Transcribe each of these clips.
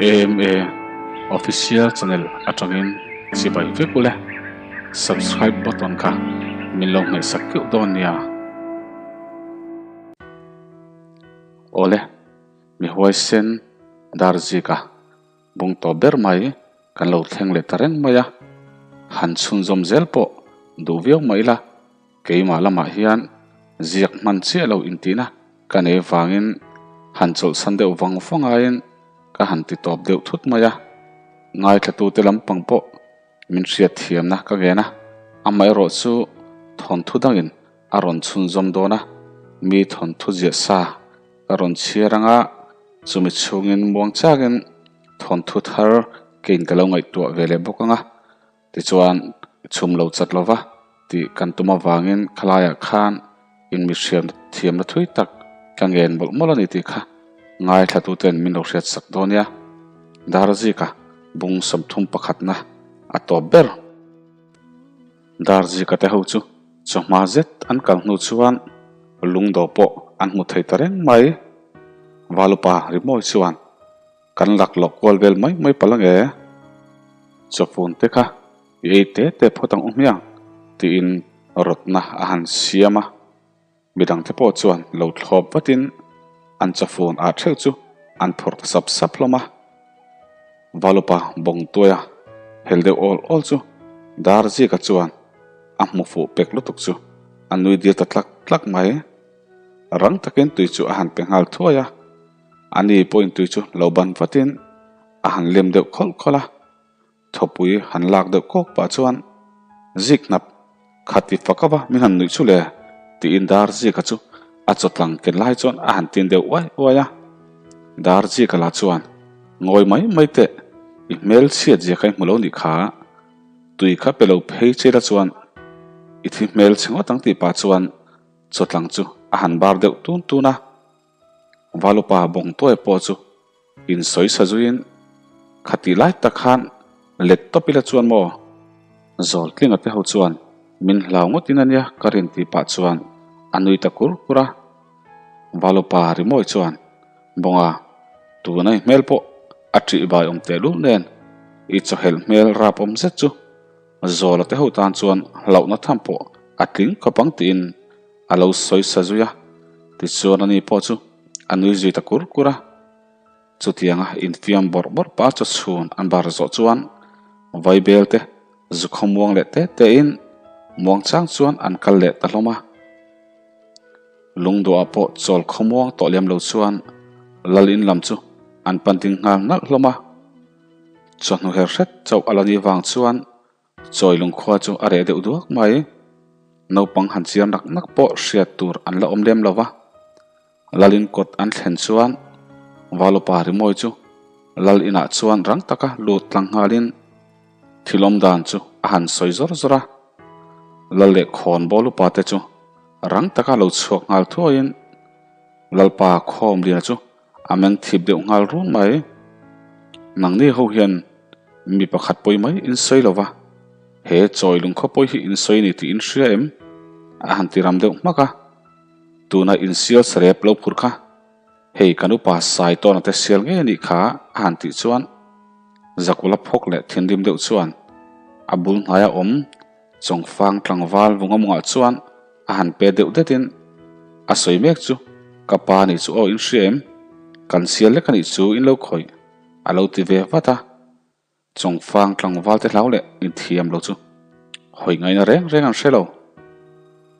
AMA Official Channel atangin chibai vek ule. Subscribe button kha min lo hmehsak keuh dawn nia. Awle, mi huaisen dar zika bung tawp ber mai kan lo thleng leh ta reng mai a, han chhunzawm zel pawh duh viau mah ila keimah lamah hian ziak hman chiah lo intihna ka nei vangin han chawlhsan deuh vang vang aiin ka han ti tawp deuh thut mai a, ngaithlatute lampang pawh min hriat thiamna ka ngen a, amaherawh chu thawnthu dangin a rawn chhunzawm dawn a, mi thawnthu ziah sa ka rawn chhiar anga chumi chhungin muang chakin thawnthu thar kein ka lo ngaihtuah ve leh bawk anga tichuan chhum lo chat lova tih kan tum avangin khalaiah khan in mi hriam thiamna thui tak ka ngen mawlh mawlh a ni tih kha ngaithlatuten min lo hriat sak dawn nia. Darzika bung 30 pakhatna a tawp ber. Darzika te ho chu chawhma zet an kal hnu chuan lungdo pawh an hmu thei ta reng mai. Valupa rimawi chuan kan laklawh kual vel mai mai palh ange. Chawfun te kha i ei te te phawt ang u hmiang tiin rawtna a han siam a. Midangte pawh chuan lo thlawp vatin an chawfun ah theuh chu an phawrh ta sap sap hlawm a. Valupa bawngtuaia hel deuh awl awl chu Darzika chuan a hmu fuh pek lutuk chu a nui dir ta tlak tlak mai. Rang takin tui chu a han pe nghal thuai a, ani pawhin tui chu lo ban vatin a han lem deuh khawlh khawlh a. Thawpui han lak deuh kawk pah chuan zik hnap khat ti fak ava min han nuih chu le tiin dar zika chu a chawtlang ken lai chuan a han tin deuh uai uai a. Dar zika lah chuan ngawi mai mai teh i hmel chhiat zia kha i hmu lo nih kha tui kha pe lo phei che la chuan i thi hmel chhe ngawt ang tih pah chuan chawtlang chu a han bar deuh tun tun a. Valupa bawngtuai pawh chu insawi sa zuiin khati lai tak khan let tawp ila chuan maw? Zawltlinga te ho chuan min hlau ngawtin ania ka rin tih pah chuan a nui ta kur kur a. Valupa rimawi chuan Bawnga tuna i hmel pawh a ṭih bai awm tehlul nen i chawhelh hmel rap awm zet chu Zawla te ho tan chuan hlauhna tham pawh a tling khawp ang tiin a lo sawi sa zui a, tichuan ani pawh chu a nui zui ta kur kur a. Chutianga infiam bawrh bawrh pah chaw chhun an bar zawh chuan Vaibel te zu khawmuang leh te tein muang chang chuan an kal leh ta hlawm a. Lungduah pawh chawl khawmuang tawh lem lo chuan lal in lam chu an pan ding nghal nalh hlawm a. Chawhnu her hret chauh a la ni vang chuan Chawi lungkhua chu a reh deuh duak mai. Naupang han chiar nak nak pawh hriat tur an la awm lem lo va. Lalin kawt an thlen chuan Valupa rimawi chu Lal inah chuan rang taka lut tlang nghalin thil awm dan chu a han sawi zawr zawr a. Lal leh khawn bawlupa te chu rang taka lo chhuak nghal thuaiin Lalpa Khawmliana chu A meng thip deuh nghal run mai. Nangni ho hian mi pakhat pawi mai in sawi lo va, he chawi lungkhaw pawi hi in sawi ni tih in hria em? A han ti ram deuh hmak a. Tuna in sial sarep lo phur kha, hei kan upa sai tawna te sial ngei a nih kha a han tih chuan Zakula phawk leh thinrim deuh chuan a bul hnaia awm Chawngfang tlangval vungamungah chuan a han pe deuh detin a sawi mek chu ka pa nih chu aw in hria em? Kan sial lek a nih chu in lo khawih a lo ti ve vat a. Chawngfang tlangval te hlau leh inthiam lo chu hawi ngaihna reng reng an hre lo.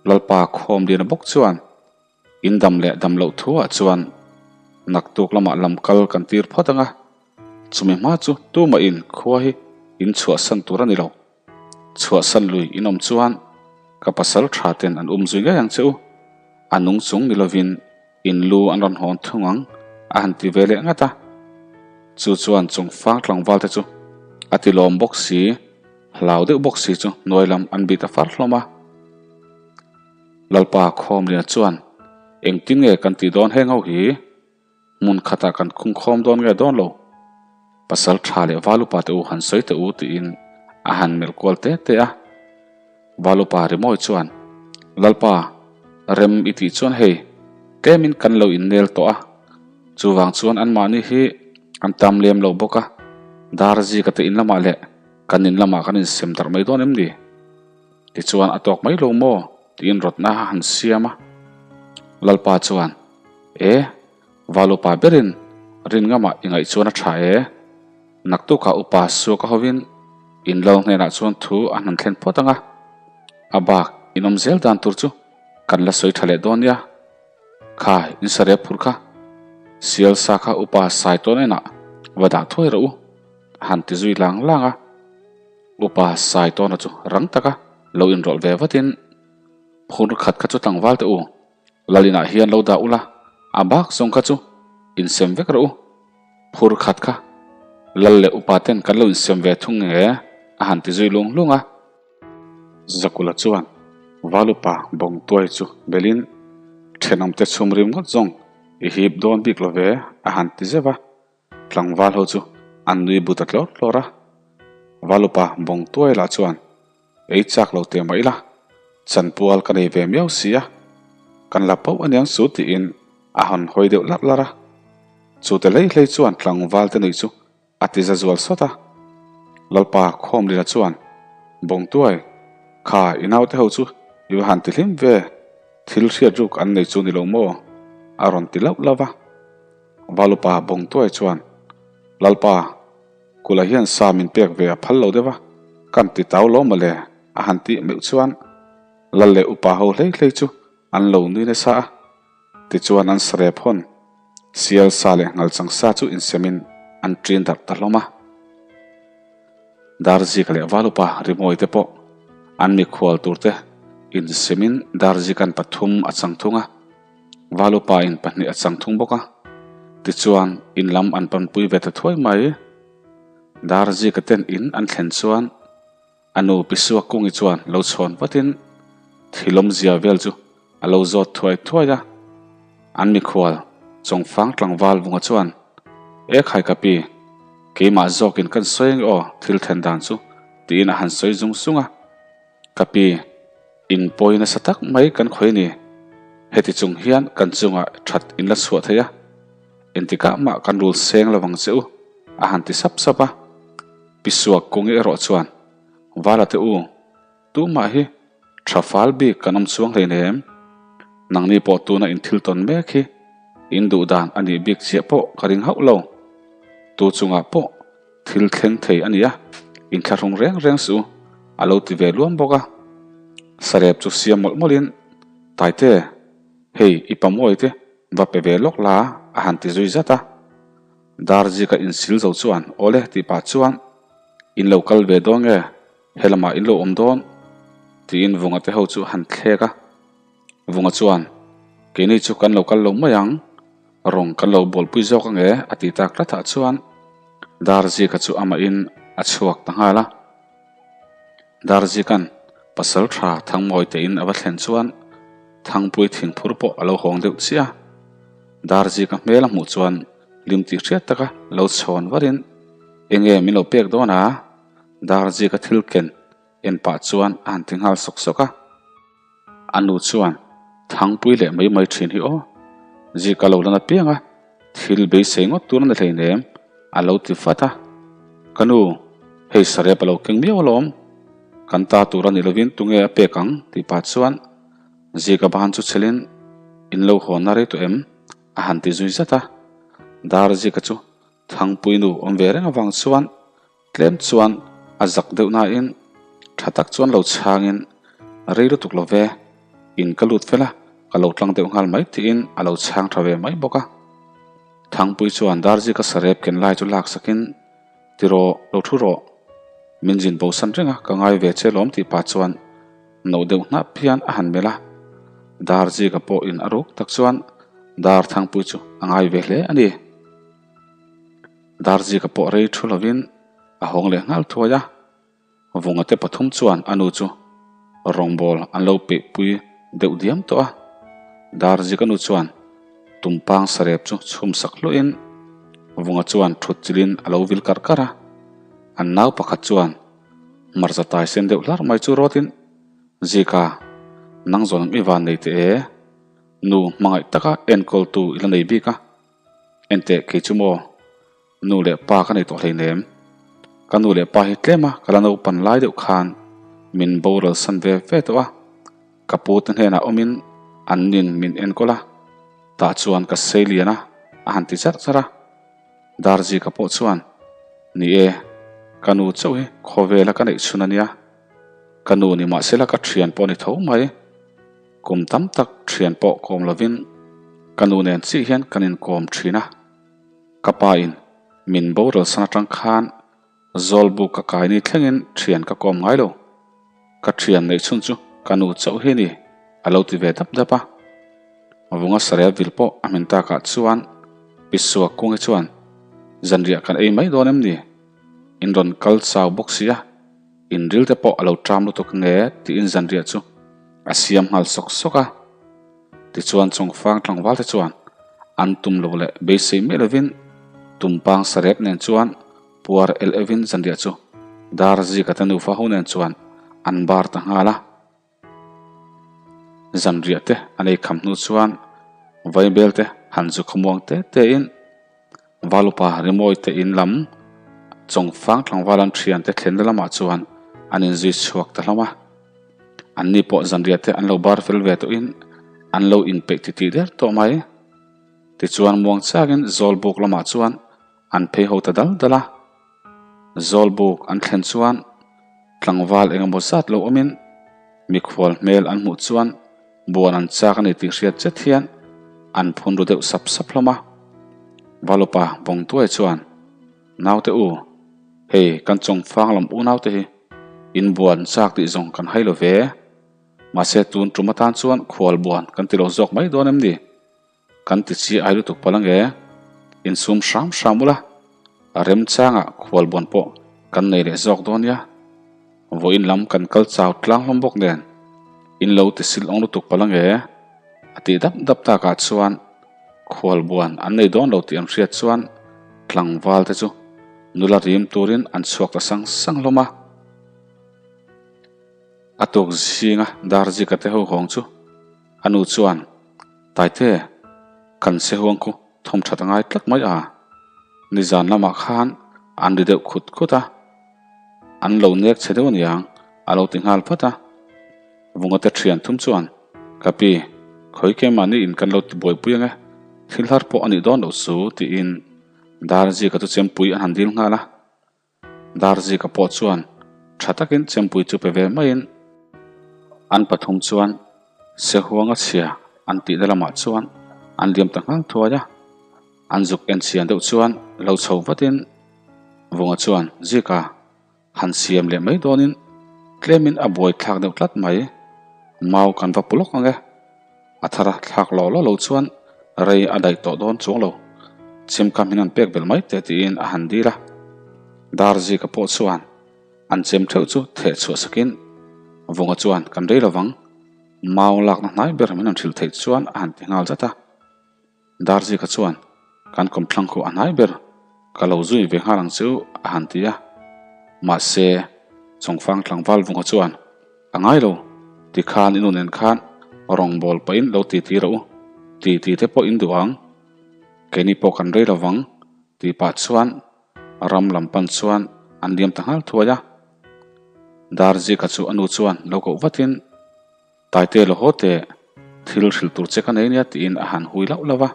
Lalpa Khawmliana bawk chuan In dam leh dam loh thu ah chuan naktuk lamah lam kal kan tir phawt anga chumi hma chu tumah in khua hi in chhuahsan tur a ni lo. Chhuahsan lui in awm chuan ka pasal tha ten an um zui ngei ang che u. A nung chung ni lovin in lu an rawn hawn thung ang a han ti ve leh ngat a. Chu chuan chung fang tlangval te chu a ti lawm bawk si, hlau deuh bawk si chu hnuai lam an bih ta far hlawm a. Lalpa Khawmliana chuan engtin nge kan tih dawn heng ho hi? Hmun khatah kan khungkhawm dawn nge dawn lo? Pasal tha leh Valupa te u han sawi teh u tiin a han melh kual te te a. Valupa rimawi chuan, Lalpa, rem i tih chuan hei, tlemin kan lo innel tawh a, chuvang chuan anmahni hi An tam lem lo bawk a, Darzika te in lamah leh kan in lamah kan insem darh mai dawn em ni? Tichuan a tawk mai lo maw? tiin rawtna a han siam a. Lalpa chuan, E, Valupa berin rin ngamah i ngaih chuan a tha e. Naktukah upa suaka hovin in lo hnenah chuan thu an han thlen phawt ang a, a bak in awm zel dan tur chu kan la sawi tha leh dawn nia. Kha in sarep phur kha sial sa kha upa sai tawn enah va dah thuai rawh u, a han ti zui lang lang a. Upa sai tawna chu rang taka lo inrawlh ve vatin phur khat kha chu tlangval teh u. Lalinah hian lo dah ula, a bak zawng kha chu insem vek rawh u. Phur khat kha Lal leh upa ten kan lo insem ve thung nge a han ti zui lung lung a. Zakula chuan Val upa Bawngtuai chu belin thenawmte chhum rim ngawt zawng i hip dawn bik lo ve a han ti zeuh a. Tlangval ho chu an nui bu ta tlawr tlawr a. Val upa Bawngtuai lah chuan Ei chak lo teh mah ila, chanpual ka nei ve miau si a, kan la pauh aniang chu tiin a hawn hawi deuh larh larh a. Chute hlei hlei chuan tlangval te nuih chu a ti za zual sawt a. Lalpa Khawmlina chuan, Bawngtuai, kha i naute ho chu i va han ti hlim ve, thil hriat ruk an nei chu ni lo maw? a rawn ti lauh lauh va. Valupa Bawngtuai chuan, Lalpa, Kula hian sa min pek ve a phal lo deuh a, kan ti tau lo mawle a han tih meuh chuan Lal leh upa ho hlei hlei chu an lo nui nasa a. Tichuan an sarep hawn sial sa leh ngalchang sa chu insemin an ṭin darh ta hlawm a. Darzika leh Val upa Rimawi te pawh an mikhual tur te insemin Darzikan pathum a chang thung a. Valupa in pahnih a chang thung bawk a, tichuan in lam an panpui ve ta thuai mai. Darzika ten in an thlen chuan a nu Pisuak Kungi chuan lo chhawn vatin thilawmzia vel chu a lo zawt thuai thuai a. An mikhual Chawngfang tlangval vunga chuan, E khai ka pi, keimah zawkin kan sawi ange aw thil thlen dan chu tiin a han sawi zung zung a. Ka pi, in pawi nasa tak mai kan khawi a ni. Heti chung hian kan chungah that in la chhuah thei a, engtikah mah kan rul seng lo vang che u, a han ti sap sap a. Pi Suak Kungi erawh chuan, Vala te u, tumah hi tha fal bik kan awm chuang hleinem. Nangni pawh tuna in thil tawn mek hi in duh dan a nih bik chiah pawh ka ring hauh lo. Tu chungah pawh Thil thleng thei a nia, inthlahrung reng reng suh u, a lo ti ve luam bawk a. Sarep chu siam mawlh mawlhin, Taite, hei i pamawi te va pe ve lawk la, a han ti zui zat a. Darzika insil zo chuan, Awle tih pah chuan, In lo kal ve dawn nge, helamah in lo awm dawn? tiin Vunga te ho chu a han thlek a. Vunga chuan, Keini chu kan lo kal lo mai ang, rawng kan lo bawlpui zawk ange a ti tak tlatah chuan Darzika chu amahin a chhuak ta nghal a. Darzika'n pasal tha Thangmawi tein a va thlen chuan Thangpui thingphur pawh a lo hawng deuh chiah a. Darzika hmel a hmuh chuan hlim tih hriat taka lo chhawn varin, Enge min lo pek dawn a? Darzika thil ken en pah chuan a han ti nghal sawk sawk a. A nu chuan, Thangpui leh mai mai thin hi aw, Zika lo lan apiang a, thil beisei ngawt tur a ni hleinem, a lo ti vat a. Ka nu, hei sarep a lo keng miau alawm, kan ta tur a nih lovin tunge a pek ang tih pah chuan Zika ban chu chhelin, In lo hawnna rei tawh em? a han ti zui zat a. Dar Zika chu Thangpui nu awm ve reng avang chuan Tlem chuan a zak deuh nain tha tak chuan lo chhangin rei lutuk lo ve, in ka lut fel a, ka lo tlang deuh nghal mai tiin a lo chhang tha ve mai bawk a. Thangpui chuan Darzika sarep ken lai chu lak sakin, Ti rawh, lo thu rawh, min zin bosan reng a, ka ngai ve che lawm tih pah chuan no deuh hnap hian a han melh a. Darzika pawh in a ruk tak chuan Dar Thangpui chu a ngai ve hle a ni. Darzika pawh rei thu lovin a hawng leh nghal thuai a, Vunga te pathum chuan a nu chu rawngbâwl an lo peihpui deuh diam tawh a. Darzika nu chuan tumpang sarep chu chhum sak hluahin Vunga chuan thut chilhin a lo vil karh karh a, an nau pakhat chuan hmarcha tai sen deuh hlar mai chu rawtin, Zika, nang zawn i van nei teh e, nu hmangaih taka enkawltu i la nei bik a. Enteh kei chu maw? Nu leh pa ka nei tawh hleinem. Ka nu leh pa hi tlem a ka la naupan lai deuh khan min boral san ve ve tawh a. Ka pu te hnenah awmin an nin min enkawl a, tah chuan ka sei lian a, a han ti charh charh a. Darzika pawh chuan, Ni e, ka nu chauh hi khawvela ka neih chhun a nia. Ka nu ni mahsela ka thian pawh a ni tho mai. Kum tam tak thian pawh kawm lovin ka nu nen chiah hian kan inkawm thin a. Ka pa in min boral san atang khan Zawlbuk ka kai ni thlengin thian ka kawm ngai lo. Ka thian neih chhun chu ka nu chauh hi a ni, a lo ti ve dap dap a. Vunga sarel vil pawh a hmin takah chuan Pi Suak Kungi chuan, Zanriah kan ei mai dawn em ni? In rawn kal chau bawk si a, in ril te pawh a lo ṭam lutuk nge tiin zanriah chu a siam nghal sawk sawk a. Tichuan Chawngfang tlangval te chuan an tum lo leh beisei miah lovin Tumpang sarep nen chuan Puar el evin zanriah chu dar zika te nufa ho nen chuan an bar ta nghal a. Zanriah te an ei kham hnu chuan vaibel te han zu khawmuang te te in Valupa rimawi te in lam Chawngfang tlangval an thian te thlenna lamah chuan an inzui chhuak ta hlawm a. Anni pawh zanriah te an lo bar fel ve tawhin an lo inpeih titih der tawh mai. Tichuan muang chakin Zawlbuk lamah chuan An phei ho ta dal dal a, Zawlbuk an thlen chuan tlangval eng emaw zat lo awmin mikhual hmel an hmuh chuan buan an chak a ni tih hriat chet hian an phun ru deuh sap sap hlawm a. Valupa Bawngtuai chuan, Naute u, hei kan chawngfang lam unaute hi in buan chak tih zawng kan hai lo ve, mahse tun tum atan chuan khual buan kan ti lo zawk mai dawn em ni? Kan ti chi ai lutuk palh ange, insum hram hram ula, a remchangah khualbuan pawh kan nei leh zawk dawn nia. Vawiin lam kan kal chau tlang hlawm bawk nen, in lo ti sil awng lutuk palh ange, a tih dap dap takah chuan khualbuan an nei dawn lo tih an hriat chuan tlangval te chu nula rim turin an chhuak ta sang sang hlawm a. A tuk zinga Darzika te ho hawng chu A nu chuan, Taite, kan sehuang khu thawm that a ngai tlat mai a, nizan lamah khan an ri deuh khut khut a, an lo nek chhe deuh aniang a lo ti nghal vat a. Vungate thian thum chuan, Ka pi, khawi keimahni in kan lo ti buaipui ange, thil har pawh a nih dawn loh chu tiin Darzika chu chempui an han dil nghal a. Darzika pawh chuan tha takin chempui chu pe ve maiin an pathum chuan Sehuanga chhia an tihna lamah chuan an liam ta nghal thuai a. An zuk en chhian deuh chuan lo chho vatin Vunga chuan Zika han siam leh mai dawnin tlemin a buai thlak deuh tlat mai. Mau kan va pu lawk ang e. A thar a thlak law law lo chuan rei a daih tawh dawn chuang lo. Chemkam hian an pek belh mai teh tiin a han dil a. Darzika pawh chuan an chem theuh chu theh chhuah sakin Vunga chuan kan rei lovang, mau lakna hnai ber min han hrilh theih chuan a han ti nghal zat a. Darzika chuan, Kan kawmthlang khu a hnai ber, ka lo zui ve nghal ang che u, a han ti a. Mahse, Chawngfang tlangval Vunga chuan, A ngai lo, tikhan i nu nen khan rawngbâwl pahin lo titi rawh u, titi te pawh in duh ang, keini pawh kan rei lo vang, tih pah chuan ram lam pan chuan an liam ta nghal thuai a. Darzika chu a nu chuan lo koh vatin, Taite lo haw teh, thil hrilh tur che ka nei nia tiin a han hui lauh lauh a.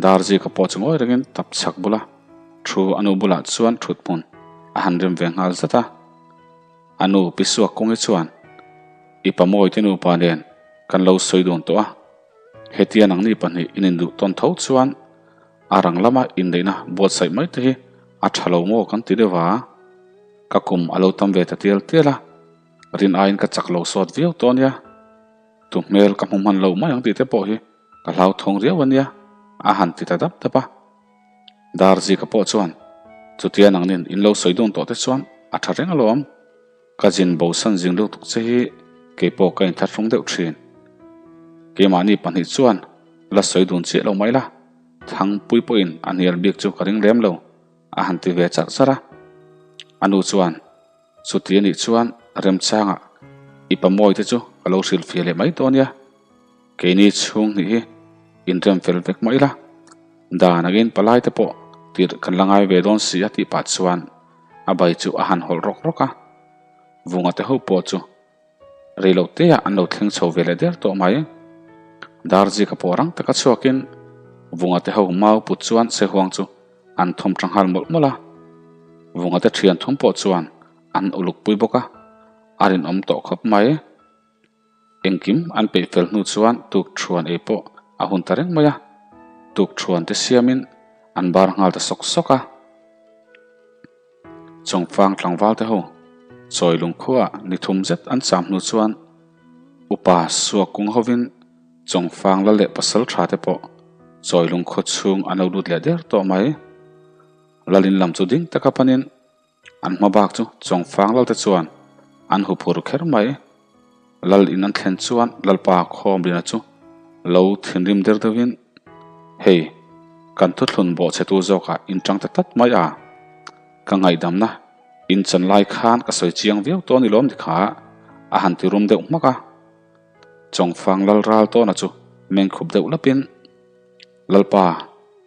Darzika pawh chu ngawi rengin tap chhak bula thu a nu bulah chuan thut hmun a han rem ve nghal zat a. A nu Pi Suak Kungi chuan, I pa Mawite nupa nen kan lo sawi dun tawh a, hetia nangni pahnih in induh tawn tho chuan a rang lama inneihna buatsaih mai te hi a tha lo maw kan ti deuh a, ka kum a lo tam ve ta tial tial a. Rin aiin ka chak lo sawt viau tawh ania, tu hmel ka hmu hman lo mai ang tih te pawh hi ka hlauthawng riau ania, a han ti ta dap dap a. Darzika pawh chuan, Chutia nangnin in lo sawi dun tawh te chuan a tha reng alawm, ka zin bosan zing lutuk che hi keipawh ka inthlahrung deuh thin. Keimahni pahnih chuan la sawi dun chiah lo mai la, Thangpui pawhin a hnial bik chu ka ring lem lo, a han ti ve charh charh a. A nu chuan, Chuti a nih chuan remchangah i pamawi te chu ka lo hrilhfiah leh mai dawn nia. Keini chhung hnih hi inrem fel vek mah ila, dan angin palai te pawh Tirh kan la ngai ve dawn si a tih pah chuan a bai chu a han hawlh rawk rawk a. Vunga te ho pawh chu rei lo te ah an lo thleng chho ve leh der tawh mai. Darzika pawh rang taka chhuakin Vunga te ho mau put chuan Sehuang chu an thawm tha nghal mawlh mawlh a. Vunga te thian thum pawh chuan an uluk pui bawk a, a rinawm tawh khawp mai. Engkim an peih fel hnu chuan tuk thuan ei pawh a hun ta reng mai a, tuk thuan te siamin an bar nghal ta sawk sawk a. Chawngfang tlangval te ho chawi lungkhua ni thum zet an cham hnu chuan upa suak kung hovin Chawngfang la leh pasal tha te pawh chawi lungkhaw chhung an lo lut leh der tawh mai. Lalin lam chu ding taka panin An hma bak chu Chawngfang Lalte chuan an hu phur kher mai. Lal in an thlen chuan Lalpa Khawmrina chu lo thinrim der deuhin, Hei, kan thuthlun bawhchhetu zawkah in tang ta tlat mai a, ka ngaihdamna in chan lai khan ka sawi chiang viau tawh a ni lawm ni kha, a han ti rum deuh hmak a. Chawngfang Lal ral tawna chu mengkhup deuh lapin, Lalpa,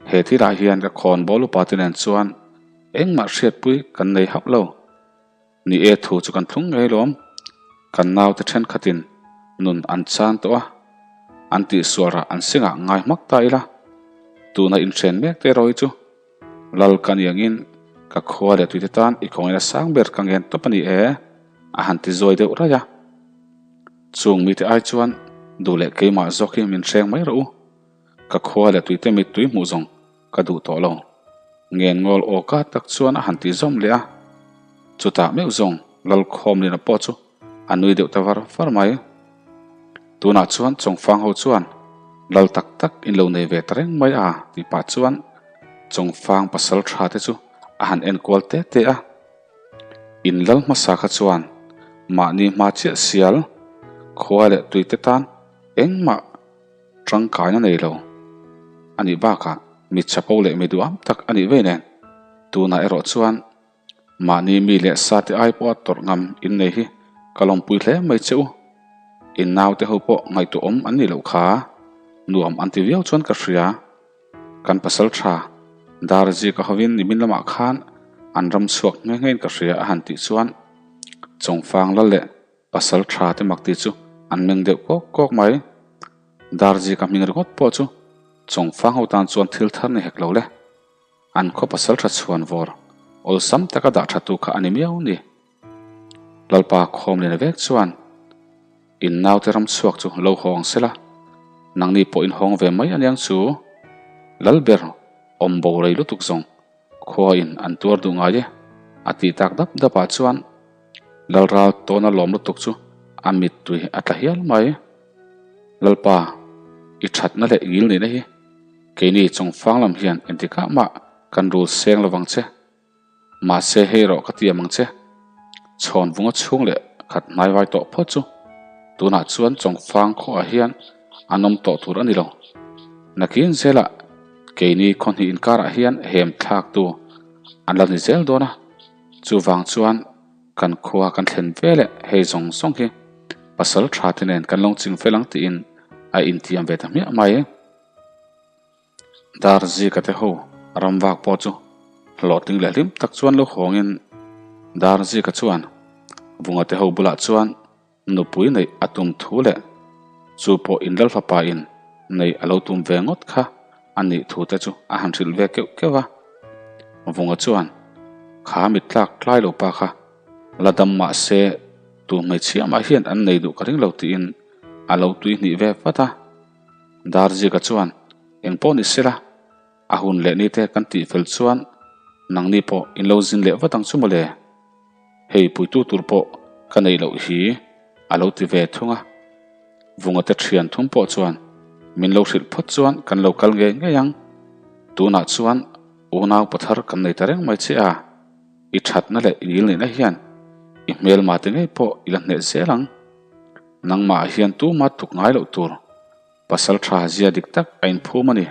he thilah hian ka khawnbawl upa te nen chuan Engmah hriatpui kan nei hauh lo. Ni e thu chu kan thlung ngei lawm. Kan naute thenkhatin nun an chan tawh a, an tihsualrah an singah ngai hmak ta ila. Tuna inhren mek te erawh hi chu Lal ka ni angin ka khua leh tuite tan i kawngin a sang ber ka ngen tawp a ni e, a han ti zawi deuh raih a. Chung mite ai chuan duh leh keimah zawk hi min hreng mai rawh u. Ka khua leh tuite mittui hmuh zawng Ka duh tawh lo. Ngenngawl aw ka tak chuan a han ti zawm leh a. Chutah meuh zawng Lalkhawmlina pawh chu a nui deuh ta var var mai. Tunah chuan Chawngfang ho chuan Lal tak tak in lo nei ve ta reng mai a tih pah chuan Chawngfang pasal tha te chu a han en kual te te a. In lal hmasa kha chuan mahni hma chiah sial, khua leh tui te tan engmah Tangkaina nei lo a nih bakah mi chapo leh mi duham tak a nih vei nen, tunah erawh chuan mahni mi leh sa te ai pawha tawrh ngam in nei hi ka lawmpui hle mai che u. In naute ho pawh ngaihtuahawm an nih loh kha nuam an ti viau chuan ka hria. Kan pasal tha Darzika hovin nimin lamah khan an ram chhuak nghe nghein ka hria a han tih chuan Chawngfang lal leh Pasal tha te mak tih chu an meng deuh kawk kawk mai. Darzika hming ringawt pawh chu Chawngfang ho tan chuan thil thar ni hek lo le. An khaw pasal tha chhuan vawr awlsam taka dah tha tu kha a ni miau ni. Lalpa Khawmliana vek chuan in naute ram chhuak chu lo hawng se la, nangni pawh in hawng ve mai aniang chu. Lalber awm bo rei lutuk zawng Khua in an tuar duh ngai e, a tih tak dap dap ah chuan Lalral tawna lawm lutuk chu a mittui a tla hial mai. Lalpa, i thatna leh ngil nihna hi keini Chawngfang lam hian engtikah mah kan rul seng lovang che. Mahse hei erawh ka tiam ang che. Chhawnvunga chhung leh khat hnaivai tawh phawt chu tunah chuan Chawngfang khuaah hian an awm tawh tur a ni lo. Nakin zelah keini khaw hnih inkarah hian hem thlaktu an la ni zel dawn a, chuvang chuan kan khua kan thlen ve leh hei zawng zawng hi pasal tha te nen kan lo ching fel ang tiin a intiam ve ta hmiah mai. Darzika te ho ramvak pawh chu hlawhtling leh hlim tak chuan lo hawngin Darzika chuan Vunga te ho bulah chuan Nupui neih a tum thu leh chu pawh in Lalfapa in neih a lo tum ve ngawt kha a nih thu te chu a han hrilh ve keuh keuh a. Vunga chuan, Kha mit tlak tlai lo pa kha la dam mah se tu hmeichhia mah hian an nei duh ka ring lo tiin a lo tui hnih ve vat a. Darzika chuan, Engpawh ni sela, a hun leh ni te kan tih fel chuan nangni pawh in lo zin leh vat ang chu mawle. Hei puitu tur pawh ka neih loh hi a lo ti ve thung a. Vunga te thian thum pawh chuan min lo hrilh phawt chuan kan lo kal ngei ngei ang. Tunah chuan unau pathar kan nei ta reng mai che a, i thatna leh i ngilneihna hian i hmelma te ngei pawh i la hneh zel ang. Nangmah hian tuma tuk ngai loh tur Pasal tha zia dik tak a inphum a ni.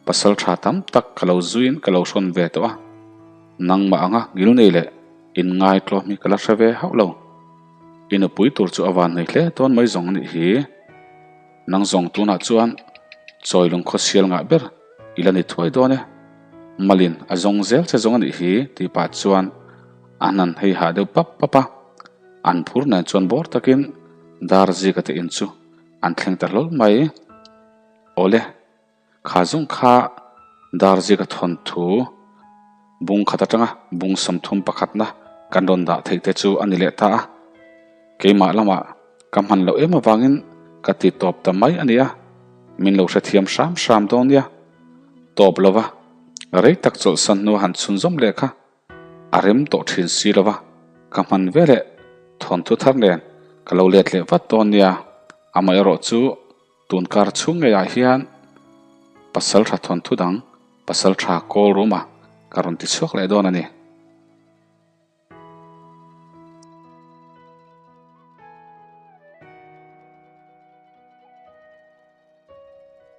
Pasal tha tam tak ka lo zuiin ka lo hrawn ve tawh a, nangmah anga ngilnei leh inngai tlawm hi ka la hre ve hauh lo. I nupui tur chu a van nei hle dawn mai zawng a nih hi. Nang zawng tunah chuan chawi lungkhaw sial ngah ber i la ni thuai dawn e. Malin a zawng zel che zawng a nih hi tih pah chuan an han hei hah deuh pap pap a. An phur nen chuan bawr takin Darzika te in chu an thleng ta hlawl mai. Awle, kha zawng kha Darzika thawnthu bung khat atanga bung 30 pakhatna kan rawn dah theih te chu a ni leh ta a. Keimah lamah ka hman loh em avangin ka ti tawp ta mai a ni a, min lo hrethiam hram hram dawn nia. Tawp lova, rei tak chawlhsan hnua han chhunzawm leh kha a rem tawh thin si lova, ka hman ve leh thawnthu thar nen ka lo let leh vat dawn nia. Amaherawh chu tun kar chhung ngeiah hian pasal tha thawnthu dang pasal tha call room-ah ka rawn ti chhuak leh dawn a ni.